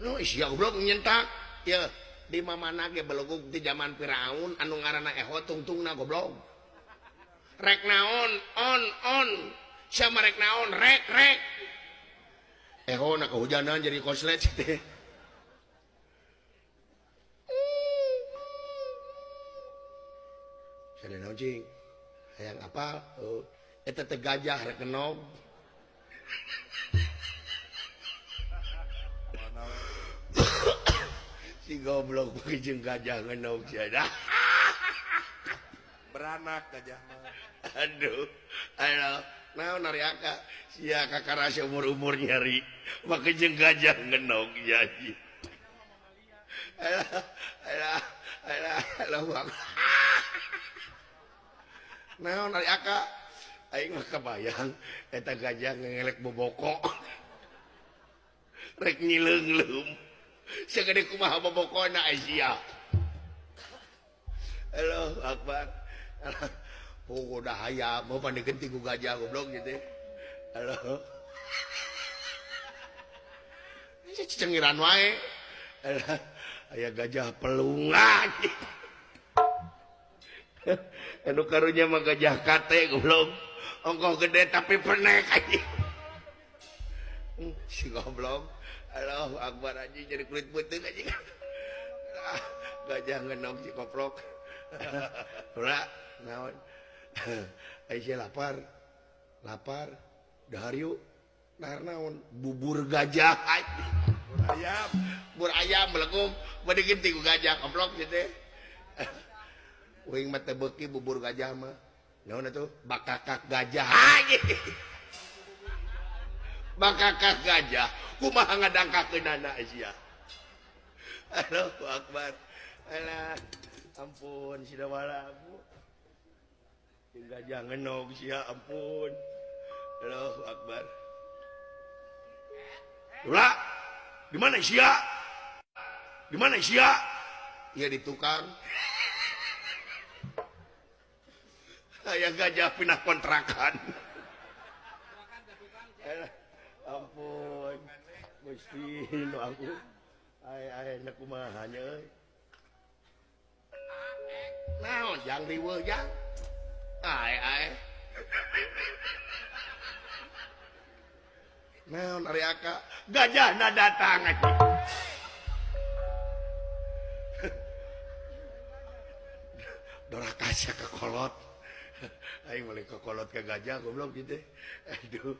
Nu sia goblok nyentak. Ya di mamana ge belegug di zaman Firaun anu ngaranna eho tungtungna goblok. Rek naon on on. Sia mah rek naon rek rek. Eho na kehujanan jadi koslet teh. Sada naon cing? Hayang apal? Oh, eta teh gajah rek genog. Si goblok jeung gajah ngenog sia dah. Beranak gajah mah. Aduh. Aduh, naon ari aka? Sia kakara seumur-umur nyari make jeung gajah ngenog jadi. Alah, alah, alah, alah. Naon ari aka? Aing mah kabayang eta gajah ngelek boboko. Rek nyileungleum. Sagede kumaha bobokona sia. Allahu akbar. Oh, udah hayam mau pandigenting ku gajah goblok gitu. Halo. Cengiran wae. Alah, aya gajah pelungan. Anu karunya mah gajah kate goblok. Ongkoh gede tapi penek anjing. Si goblok. Allahu akbar anjing jadi kulit putih anjing. Gajah ngenog si koprok. Ora naon. Aisyah lapar. Lapar. Dahar yuk. Dahar naon? Bubur gajah. Bubur ayam. Bubur ayam beleguk. Bade geuting ku gajah koplok ieu teh. Uing mah teu beuki bubur gajah mah. Naon atuh? Bakakak gajah. Bakakak gajah. Kumaha ngadangkakeunana sia. Allahu akbar. Alah, ampun sidawala aku. Gajah ngenog sia ampun. Allahu akbar. Ulah, di mana sia? Di mana sia? Ya di tukang. Aya gajah pindah kontrakan. Alah, ampun. Gusti nu aku. Ai ai na kumaha nya euy. Naon jang riweuh jang? Ai ai. Naon ari aka? Gajahna datang anjing. Doraka sia ka kolot. Aing meuli ka kolot ka gajah goblok kitu. Aduh.